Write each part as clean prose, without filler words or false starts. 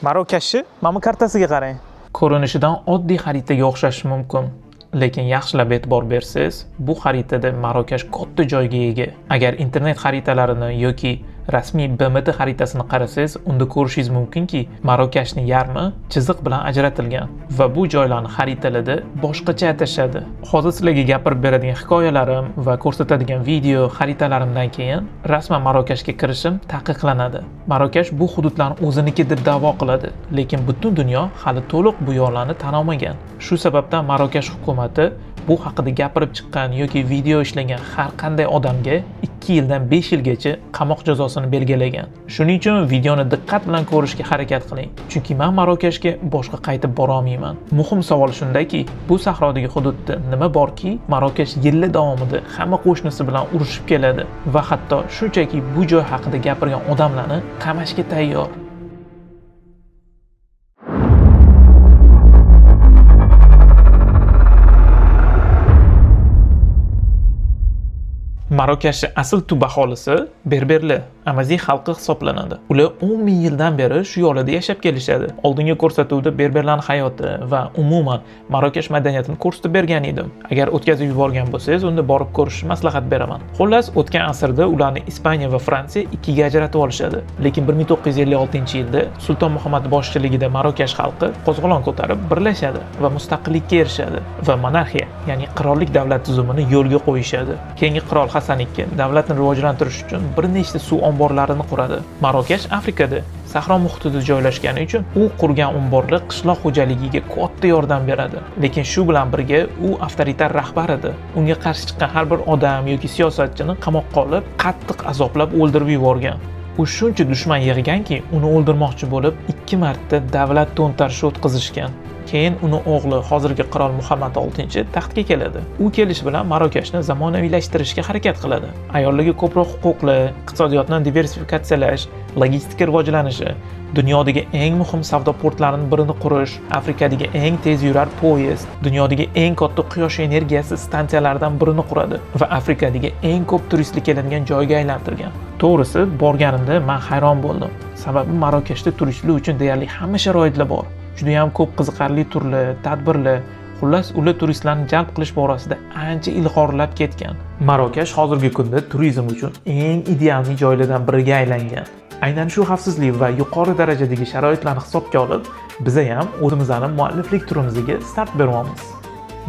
Marokashni mana bu kartasiga qarang. Ko'rinishidan oddiy xaritaga o'xshashi mumkin. Lekin yaxshilab e'tibor bersangiz, bu xaritada Marokash katta joyga ega. Agar internet xaritalarini yoki rasmiy BMT xaritasini qarasangiz, unda ko'rishingiz mumkinki, Marokashning yarmi chiziq bilan ajratilgan va bu joylarni xaritalarda boshqacha atashadi. Hozir sizlarga gapirib beradigan hikoyalarim va ko'rsatadigan video xaritalarimdan keyin rasman Marokashga kirishim taqiqlanadi. Marokash bu hududlarni o'ziniki deb da'vo qiladi, lekin butun dunyo hali to'liq bu yoqlarni tan olmagan. Shu sababdan Marokash hukumati bu haqida gapirib chiqqan yoki video ishlagan har qanday odamga 2 yildan 5 yilgacha qamoq jazosini belgilagan. Shuning uchun videoni diqqat bilan ko'rishga harakat qiling, chunki men Marokashga boshqa qaytib bora olmayman. Muhim savol shundaki, bu sahrodagi hududda nima borki, Marokash yillar davomida hamma qo'shnisi bilan urushib keladi va hatto shunchaki bu joy haqida gapirgan odamlarni qamashga tayyor. Marokashni asl tub aholisi berberlar, amazigh xalqi hisoblanadi. Ular 10 ming yildan beri shu yo'lda yashab kelishadi. Oldingi ko'rsatuvda berberlarning hayoti va umuman Marokash madaniyatini ko'rsatib bergan edim. Agar o'tkazib yuborgan bo'lsangiz, unda borib ko'rishni maslahat beraman. Xullas, o'tgan asrda ularni Ispaniya va Fransiya ikkiga ajratib olishadi. Lekin 1956-yilda Sulton Muhammad boshchiligida Marokash xalqi qo'zg'olon ko'tarib birlashadi va mustaqillikka erishadi va monarxiya, ya'ni qirollik davlat tuzumini yo'lga qo'yishadi. Keyingi qirol Hasan II davlatni rivojlantirish uchun bir nechta suv omborlarini quradi. Marokash Afrikada sahro muhitida joylashgani uchun u qurgan omborlar qishloq xo'jaligiga katta yordam beradi. Lekin shu bilan birga u avtoritar rahbar edi. Unga qarshi chiqqan har bir odam yoki siyosatchini qamoqqa olib, qattiq azoblab o'ldirib yuborgan. U shuncha dushman yig'ganki, uni o'ldirmoqchi bo'lib 2 marta davlat to'ntarishi o'tkazishgan. Keyin uni o'g'li hozirgi qirol Muhammad VI taxtga keladi. U kelishi bilan Marokashni zamonaviylashtirishga harakat qiladi. Ayollarga ko'proq huquqlar, iqtisodiyotni diversifikatsiyalash, logistika rivojlanishi, dunyodagi eng muhim savdo portlarining birini qurish, Afrikadagi eng tez yurar poyezd, dunyodagi eng katta quyosh energiyasi stansiyalaridan birini quradi va Afrikadagi eng ko'p turistlar keladigan joyga aylantirgan. To'g'risi, borganimda men hayron bo'ldim. Sababi Marokashda turistlar uchun deyarli hamma sharoitlar bor. Juda ham ko'p qiziqarli turlar, tadbirlar, xullas ular turistlarni jalb qilish borasida ancha ilg'orlab ketgan. Marokash hozirgi kunda turizm uchun eng idealli joylardan biriga aylangan. Aynan shu xavfsizlik va yuqori darajadagi sharoitlarni hisobga olib, biza ham o'zimizning mualliflik turimizga start beryapmiz.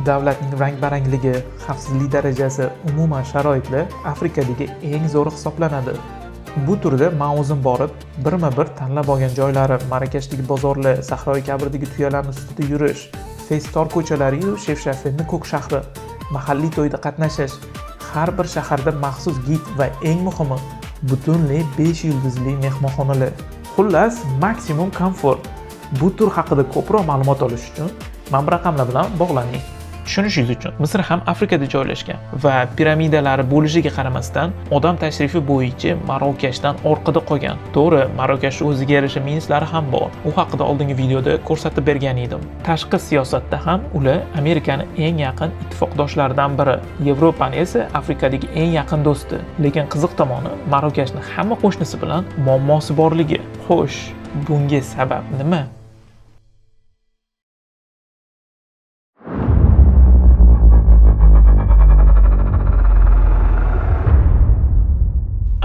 Davlatning rang-barangligi, xavfsizlik darajasi, umuman sharoitlar Afrikadagi eng zo'ri hisoblanadi. Bu turda men o'zim borib, birma-bir tanlab olgan joylarim, Marokashdagi bozorlar, Sahroi Kabirdagi tuyalarning ustida yurish, Fes tor ko'chalari-yu Shefshafenning ko'k shahri, mahalliy to'yda qatnashish, har bir shaharda maxsus gid va eng muhimi, butunlay 5 yulduzli mehmonxonalar. Xullas, maksimum komfort. Bu tur haqida ko'proq ma'lumot olish uchun mana bu raqamlar bilan bog'laning. Tushunishingiz uchun, Misr ham Afrikada joylashgan va piramidalari bo'lishiga qaramasdan odam tashrifi bo'yicha Marokashdan orqada qolgan. To'g'ri, Marokashning o'ziga yarasha minuslari ham bor. U haqida oldingi videoda ko'rsatib bergan edim. Tashqi siyosatda ham ular Amerikani eng yaqin ittifoqdoshlaridan biri, Yevropani esa Afrikadagi eng yaqin do'sti. Lekin qiziq tomoni, Marokashning hamma qo'shnisi bilan muammosi borligi. Xo'sh, bunga sabab nima?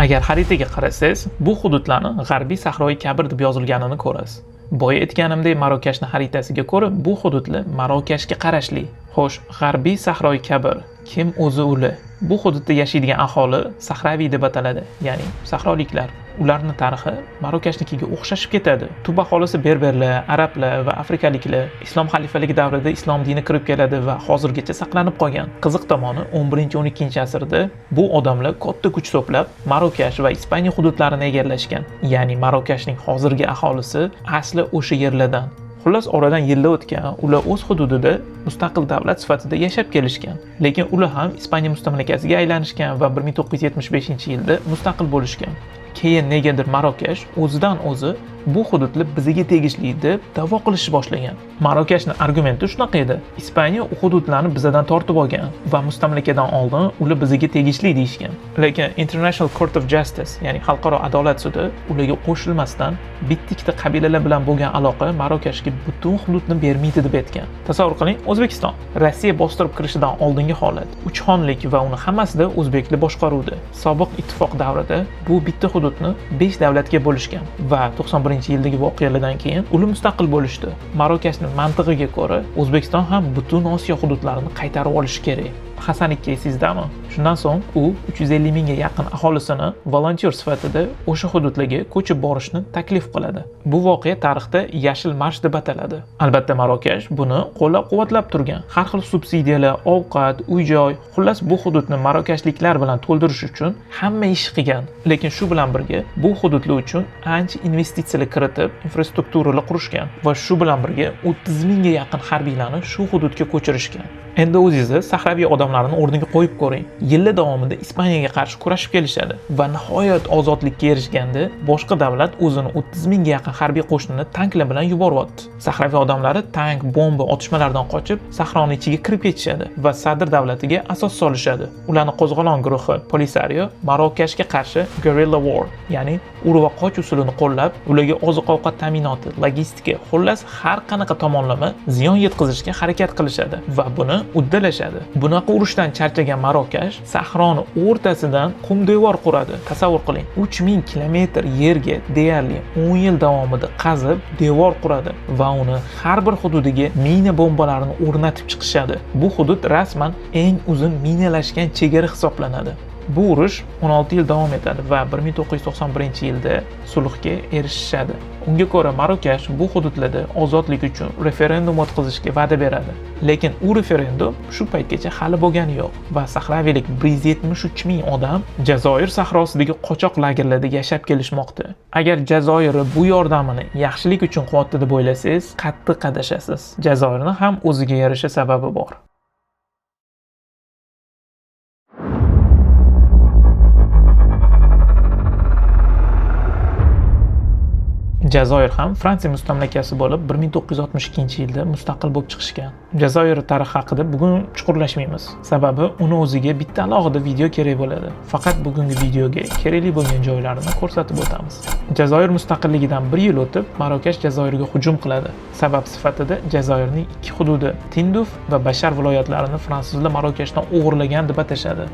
Agar xaritaga qarasangiz, bu hududlarni G'arbiy Sahroi Kabir deb yozilganini ko'rasiz. Boya aytganimdek, Marokashning xaritasiga ko'ra bu hududlar Marokashga qarashli. Xo'sh, G'arbiy Sahroi Kabir kim o'zi ular? Bu hududda yashaydigan aholi sahraviy deb ataladi, ya'ni sahroliklar. Ularning tarixi Marokashnikiga o'xshashib ketadi. Tub aholisi berberlar, arablar va afrikaliklar. Islom xalifaligi davrida islom dini kirib keladi va hozirgacha saqlanib qolgan. Qiziq tomoni, 11-12 asrda bu odamlar katta kuch to'plab Marokash va Ispaniya hududlarini egallashgan. Ya'ni Marokashning hozirgi aholisi asli o'sha yerlardan. Xullas, oradan yillar o'tgan, ular o'z hududida mustaqil davlat sifatida yashab kelishgan. Lekin ular ham Ispaniya mustamlakasiga aylanishgan va 1975-yilda mustaqil bo'lishgan. Keyin negadir Marokash o'zidan o'zi Bu hududlar bizga tegishli deb da'vo qilishni boshlagan. Marokashning argumenti shunaqa edi: Ispaniya u hududlarni bizadan tortib olgan va mustamlakadan oldin ular bizga tegishli deyishgan. Lekin International Court of Justice, ya'ni Xalqaro adolat sudi ularga qo'shilmasdan bitta ikkita qabilalar bilan bo'lgan aloqa Marokashga butun hududni bermaydi deb aytgan. Tasavvur qiling, O'zbekiston Rossiya bostirib kirishidan oldingi holat. Uch xonlik va uni hammasida o'zbeklar boshqaruvdi. Sobiq ittifoq davrida bu bitta hududni 5 davlatga bo'lishgan va 91-yildagi voqealardan keyin ular mustaqil bo'lishdi. Marokashning mantig'iga ko'ra, O'zbekiston ham butun Osiyo hududlarini qaytarib olishi kerak. Hasan ikki esingizdami? Shundan so'ng u 350 mingga yaqin aholisini volontyor sifatida o'sha hududlarga ko'chib borishni taklif qiladi. Bu voqea tarixda Yashil marsh deb ataladi. Albatta, Marokash buni qo'llab-quvvatlab turgan. Har xil subsidiyalar, ovqat, uy-joy, xullas bu hududni marokashliklar bilan to'ldirish uchun hamma ish qilgan. Lekin shu bilan birga bu hududlar uchun ancha investitsiyalar kiritib, infrastrukturalar qurishgan va shu bilan birga 30 mingga yaqin harbiylarni shu hududga ko'chirishgan. Endi o'zingizni sahraviy odamlarni o'rniga qo'yib ko'ring. Yillar davomida Ispaniyaga qarshi kurashib kelishadi va nihoyat ozodlikka erishganda boshqa davlat o'zini 30 mingga yaqin harbiy qo'shinini tanklar bilan yuboryapti. Sahraviy odamlari tank, bomba otishmalardan qochib, sahroni ichiga kirib ketishadi va Sadr davlatiga asos solishadi. Ularni qo'zg'olon guruhi Polisario Marokashga qarshi guerrilla war, ya'ni ur va qoch usulini qo'llab, ularga oziq-ovqat ta'minoti, logistika, xullas har qanaqa tomonlama ziyon yetkazishga harakat qilishadi va buni uddalashadi. Bunaqa urushdan charchagan Marokash sahroni o'rtasidan qum devor quradi. Tasavvur qiling, 3000 kilometr yerga deyarli 10 yil davomida qazib devor quradi va uni har bir hududiga mina bombalarini o'rnatib chiqishadi. Bu hudud rasman eng uzun minalashgan chegara hisoblanadi. Bu urush 16 yil davom etadi va 1991-yilda sulhga erishishadi. Unga ko'ra Marokash bu hududlarda ozodlik uchun referendum o'tkazishga va'da beradi. Lekin u referendum shu paytgacha hali bo'lgani yo'q va sahraviylik 173 ming odam Jazoir sahrosidagi qochoq lagerlarda yashab kelishmoqda. Agar Jazoir bu yordamini yaxshilik uchun qilyapti deb o'ylasangiz, qattiq adashasiz. Jazoirni ham o'ziga yarasha sababi bor. Jazoir ham Fransiya mustamlakasi bo'lib 1962-yilda mustaqil bo'lib chiqishgan. Jazoir tarixi haqida bugun chuqurlashmaymiz. Sababi uni o'ziga bitta alohida video kerak bo'ladi. Faqat bugungi videoga kerakli bo'lgan joylarini ko'rsatib o'tamiz. Jazoir mustaqilligidan bir yil o'tib, Marokash Jazoirga hujum qiladi. Sabab sifatida Jazoirning ikki hududi Tinduf va Bashar viloyatlarini fransuzlar Marokashdan o'g'irlagan deb atashadi.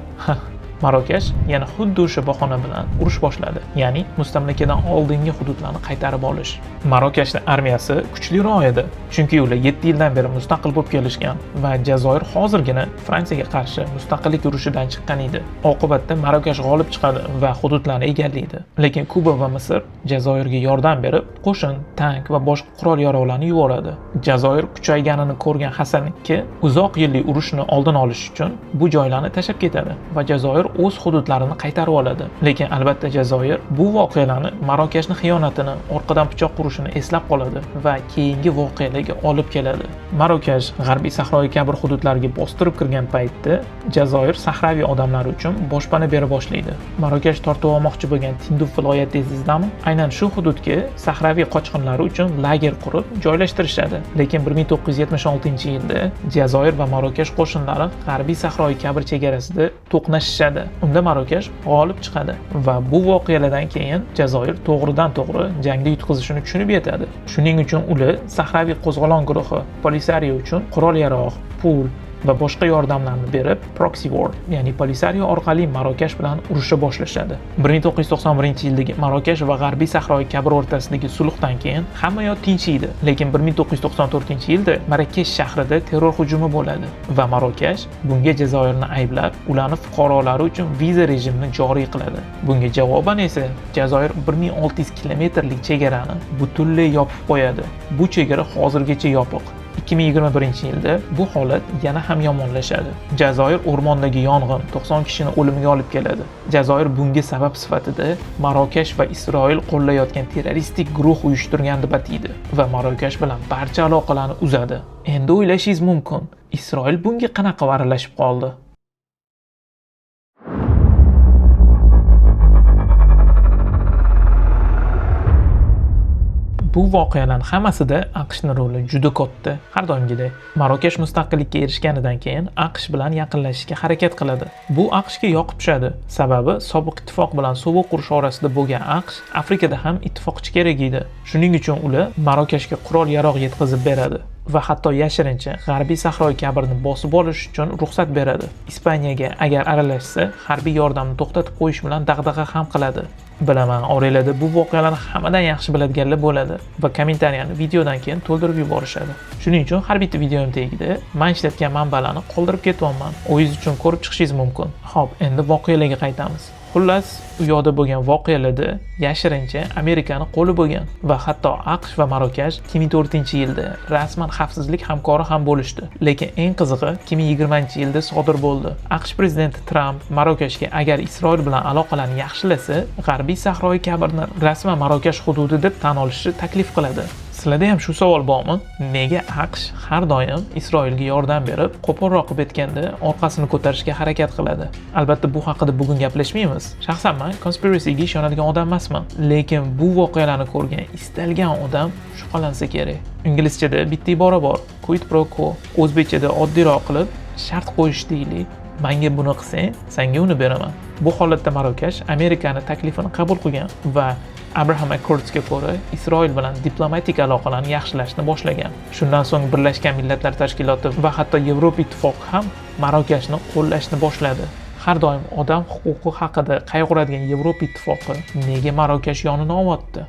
Marokash yana xuddi o'sha bahona bilan urush boshladi, ya'ni mustamlakadan oldingi hududlarni qaytarib olish. Marokashning armiyasi kuchliroq edi, chunki ular 7 yildan beri mustaqil bo'lib kelishgan va Jazoir hozirgina Fransiyaga qarshi mustaqillik urushidan chiqqan edi. Oqibatda Marokash g'olib chiqadi va hududlarni egallaydi. Lekin Kuba va Misr Jazoirga yordam berib, qo'shin, tank va boshqa qurol-yarog'larni yuboradi. Jazoir kuchayganini ko'rgan Hasan II uzoq yillik urushni oldini olish uchun bu joylarni tashlab ketadi va Jazoir o'z hududlarini qaytarib oladi. Lekin albatta Jazoir bu voqealarni, Marokashning xiyonatini, orqadan pichoq urishini eslab qoladi va keyingi voqealarga olib keladi. Marokash G'arbiy Sahroyi kabi hududlarga bostirib kirgan paytda Jazoir sahraviy odamlari uchun boshpana bera boshlaydi. Marokash tortib olmoqchi bo'lgan Tinduf viloyati esingizdami? Aynan shu hududga sahraviy qochqinlari uchun lager qurib joylashtirishadi. Lekin 1976-yilda Jazoir va Marokash qo'shinlari G'arbiy Sahroyi kabir chegarasida to'qnashishadi. Unda Marokash g'olib chiqadi va bu voqealardan keyin Jazoir to'g'ridan-to'g'ri jangda yutqazishini tushunib yetadi. Shuning uchun ular sahraviy qo'zg'olon guruhi Polisario uchun qurol-yarog', pul va boshqa yordamlarni berib, proxy war, ya'ni Polisario orqali Marokash bilan urusha boshlashadi. 1991-yildagi Marokash va G'arbiy Sahroyi kabir o'rtasidagi sulhdan keyin hamma yoq tinchiydi. Lekin 1994-yilda Marrakesh shahrida terror hujumi bo'ladi va Marokash bunga Jazoirni ayblab, ularni fuqarolari uchun viza rejimini joriy qiladi. Bunga javoban esa Jazoir 1600 kilometrlik chegarani butunlay yopib qo'yadi. Bu chegara hozirgacha yopiq. 2021-yilda bu holat yana ham yomonlashadi. Jazoir o'rmondagi yong'in 90 kishini o'limga olib keladi. Jazoir bunga sabab sifatida Marokash va Isroil qo'llayotgan terroristik guruh uyushtirgan deb ataydi va Marokash bilan barcha aloqalarni uzadi. Endi o'ylashingiz mumkin, Isroil bunga qanaqa aralashib qoldi? Bu voqealarning hammasida AQShning roli juda katta. Har doimgidek, Marokash mustaqillikka erishganidan keyin AQSh bilan yaqinlashishga harakat qiladi. Bu AQShga yoqib tushadi. Sababi sobiq ittifoq bilan sovuq urush orasida bo'lgan AQSh Afrikada ham ittifoqchi kerak edi. Shuning uchun ular Marokashga qurol-yarog' yetkazib beradi va hatto yashirincha G'arbiy Sahroi Kabirni bosib olish uchun ruxsat beradi. Ispaniyaga agar aralashsa, harbiy yordamni to'xtatib qo'yish bilan dag'dag'a ham qiladi. Bilaman, oranglarda bu voqealarni hammadan yaxshi biladiganlar bo'ladi va kommentariyani videodan keyin to'ldirib yuborishadi. Shuning uchun har bitta videom tagida men ishlatgan manbalarni qoldirib ketyapman. O'zingiz uchun ko'rib chiqishingiz mumkin. Xo'p, endi voqealarga qaytamiz. Xullas, u yoqda bo'lgan voqealarda yashirincha Amerikani qo'li bo'lgan va hatto AQSh va Marokash 2004-yilda rasman xavfsizlik hamkori ham bo'lishdi. Lekin eng qizig'i 2020-yilda sodir bo'ldi. AQSh prezidenti Tramp Marokashga agar Isroil bilan aloqalarni yaxshilasa, G'arbiy Sahroi Kabirni rasman Marokash hududi deb tan olishni taklif qiladi. Sizlarda ham shu savol bormi? Nega AQSh har doim Isroilga yordam berib, qo'polroq qilib aytganda orqasini ko'tarishga harakat qiladi? Albatta bu haqida bugun gaplashmaymiz. Shaxsan men conspiracyga ishonadigan odam emasman, lekin bu voqealarni ko'rgan istalgan odam shubhalansa kerak. Inglizchada bitta ibora bor, quid pro quo. O'zbekchada oddiyroq qilib shart qo'yish deylik. Menga buni qilsang, senga uni beraman. Bu holatda Marokash Amerikani taklifini qabul qilgan va Abraham Accordsga ko'ra Isroil bilan diplomatik aloqalarni yaxshilashni boshlagan. Shundan so'ng Birlashgan Millatlar Tashkiloti va hatto Yevropa Ittifoqi ham Marokashni qo'llashni boshladi. Har doim odam huquqi haqida qayg'uradigan Yevropa Ittifoqi nega Marokash yonini olyapti?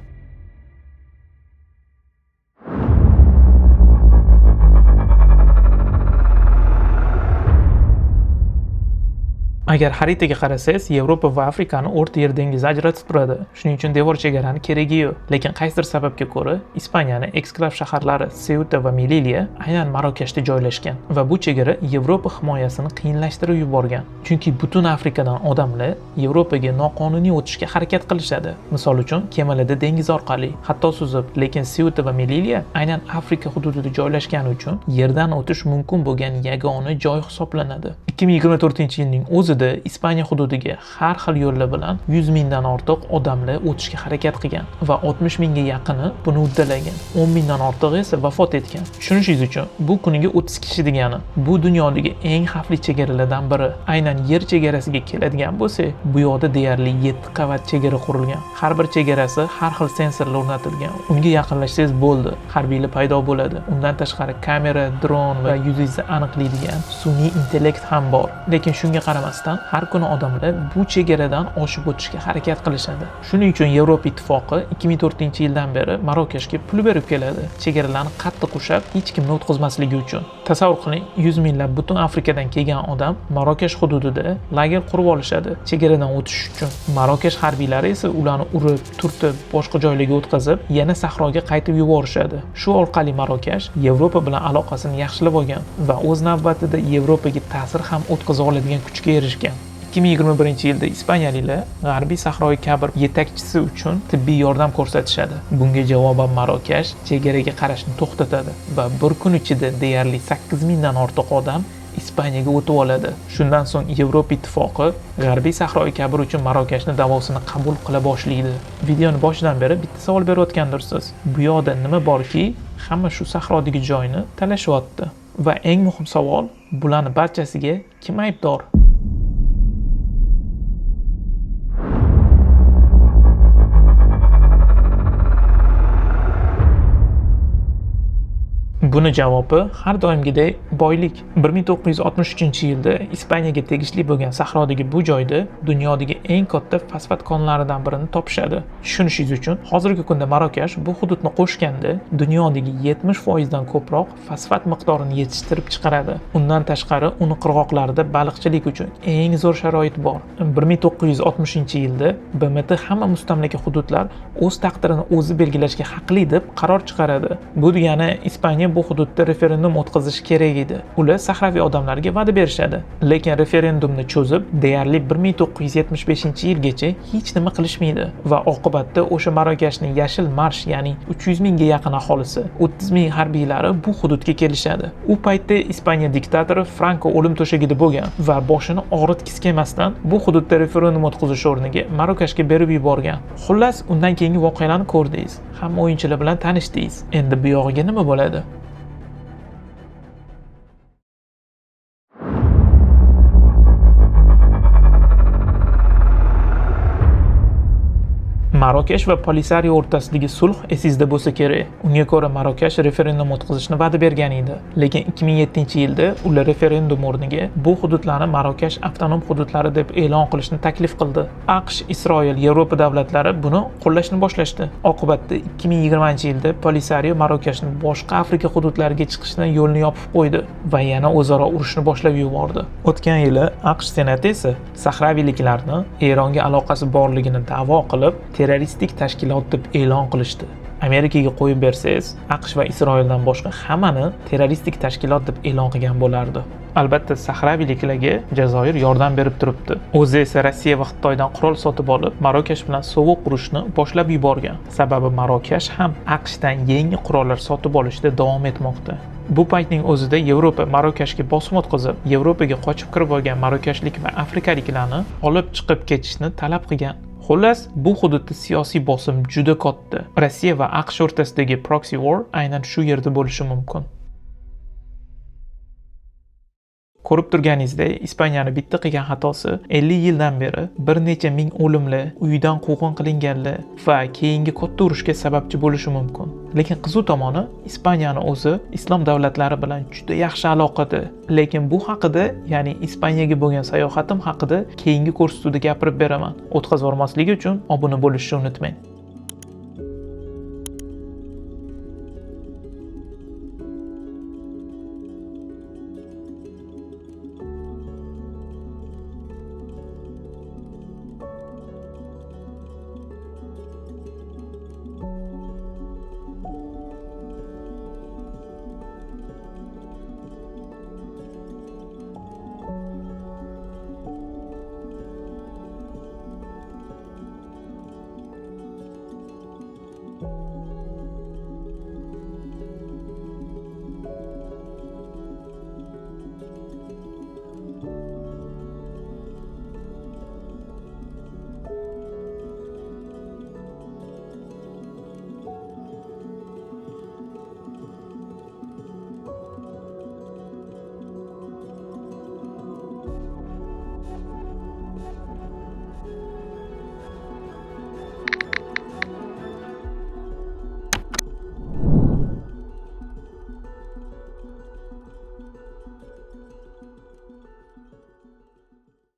Agar xaritaga qarasangiz, Yevropa va Afrikani O'rta Yer dengizi ajratib turadi. Shuning uchun devor chegarani keragi yo'q. Lekin qaysidir sababga ko'ra Ispaniyani eksklav shaharlari Seuta va Melilla aynan Marokashda joylashgan va bu chegara Yevropa himoyasini qiyinlashtirib yuborgan. Chunki butun Afrikadan odamlar Yevropaga noqonuniy o'tishga harakat qilishadi. Misol uchun, kemalarda dengiz orqali, hatto suzib, lekin Seuta va Melilla aynan Afrika hududida joylashgani uchun yerdan o'tish mumkin bo'lgan yagona joy hisoblanadi. 2024-yilning o'zida Ispaniya hududiga har xil yo'llar bilan 100 mingdan ortiq odamlar o'tishga harakat qilgan va 60 mingga yaqini buni uddalagan. 10 mingdan ortig'i esa vafot etgan. Tushunishingiz uchun, bu kuniga 30 kishi degani. Bu dunyodagi eng xavfli chegaralardan biri. Aynan yer chegarasiga keladigan bo'lsak, bu yoqda deyarli 7 qavat chegara qurilgan. Har bir chegarasi har xil sensorlar o'rnatilgan. Unga yaqinlashsangiz bo'ldi, harbiylar paydo bo'ladi. Undan tashqari kamera, dron va yuzingizni aniqlaydigan sun'iy intellekt ham bor. Lekin shunga qaramasdan har kuni odamlar bu chegaradan oshib o'tishga harakat qilishadi. Shuning uchun Yevropa Ittifoqi 2004-yildan beri Marokashga pul berib keladi. Chegaralarni qattiq ushlab, hech kimni o'tkazmasligi uchun. Tasavvur qiling, 100 minglab butun Afrikadan kelgan odam Marokash hududida lager qurib olishadi chegaradan o'tish uchun. Marokash harbiylari esa ularni urib, turtib, boshqa joylarga o'tkazib, yana sahroga qaytib yuborishadi. Shu orqali Marokash Yevropa bilan aloqasini yaxshilab olgan va o'z navbatida Yevropaga ta'sir ham o'tkaza oladigan kuchga erishgan. 2021-yilda ispaniyaliklar G'arbiy Sahroi Kabir yetakchisi uchun tibbiy yordam ko'rsatishadi. Bunga javoban Marokash chegaraga qarashni to'xtatadi va bir kun ichida deyarli 8 mingdan ortiq odam Ispaniyaga o'tib oladi. Shundan so'ng Yevropa Ittifoqi G'arbiy Sahroi Kabir uchun Marokashni da'vosini qabul qila boshlaydi. Videoni boshidan beri bitta savol berayotgandirsiz. Bu yoqda nima borki, hamma shu sahrodagi joyni talashyapti? Va eng muhim savol, bularni barchasiga kim aybdor? Buni javobi har doimgidek boylik. 1963-yilda Ispaniyaga tegishli bo'lgan sahrodagi bu joyda dunyodagi eng katta fosfat konlaridan birini topishadi. Tushunishingiz uchun, hozirgi kunda Marokash bu hududni qo'shganda dunyodagi 70% dan ko'proq fosfat miqdorini yetishtirib chiqaradi. Undan tashqari uni qirg'oqlarida baliqchilik uchun eng zo'r sharoit bor. 1960-yilda BMT hamma mustamlaka hududlar o'z taqdirini o'zi belgilashga haqli deb qaror chiqaradi. Bu degani Ispaniya bu bu hududda referendum o'tkazish kerak edi. Ular sahraviy odamlarga va'da berishadi. Lekin referendumni cho'zib, deyarli 1975-yilgacha hech nima qilishmaydi va oqibatda o'sha Marokashning yashil marsh, ya'ni 300 mingga yaqin aholisi, 30 ming harbiylari bu hududga kelishadi. U paytda Ispaniya diktatori Franko o'lim to'shagida bo'lgan va boshini og'ritgisi kelmasdan bu hududda referendum o'tkazish o'rniga Marokashga berib yuborgan. Xullas, undan keyingi voqealarni ko'rdingiz. Hamma o'yinchilar bilan tanishdingiz. Endi bu yog'iga nima bo'ladi? Marokash va Polisario o'rtasidagi sulh esingizda bo'lsa kerak. Unga ko'ra Marokash referendum o'tkazishni va'da bergan edi. Lekin 2007-yilda ular referendum o'rniga bu hududlarni Marokash avtonom hududlari deb e'lon qilishni taklif qildi. AQSh, Isroil, Yevropa davlatlari buni qo'llashni boshlashdi. Oqibatda 2020-yilda Polisario Marokashni boshqa Afrika hududlariga chiqishni yo'lini yopib qo'ydi va yana o'zaro urushni boshlab yubordi. O'tgan yili AQSh Senati esa sahraviyliklarni Eronga aloqasi borligini da'vo qilib, terroristik tashkilot deb e'lon qilishdi. Amerikaga qo'yib bersangiz, AQSh va Isroildan boshqa hammani terroristik tashkilot deb e'lon qilgan bo'lardi. Albatta, sahraviyliklarga Jazoir yordam berib turibdi. O'zi esa Rossiya va Xitoydan qurol sotib olib, Marokash bilan sovuq urushni boshlab yuborgan. Sababi Marokash ham AQShdan yangi qurollar sotib olishda davom etmoqda. Bu paytning o'zida Yevropa Marokashga bosim o'tkazib, Yevropaga qochib kirib olgan marokashlik va afrikaliklarni olib chiqib ketishni talab qilgan. Xullas, bu hududda siyosiy bosim juda katta. Rossiya va AQSh o'rtasidagi proxy war aynan shu yerda bo'lishi mumkin. Ko'rib turganingizdek, Ispaniyani bitta qilgan xatosi 50 yildan beri bir necha ming o'limli, uyidan quvg'in qilinganlar va keyingi katta urushga sababchi bo'lishi mumkin. Lekin qiziq tomoni, Ispaniyani o'zi islom davlatlari bilan juda yaxshi aloqada. Lekin bu haqida, ya'ni Ispaniyaga bo'lgan sayohatim haqida keyingi ko'rsatuvda gapirib beraman. O'tkazib yubormaslik uchun obuna bo'lishni unutmang.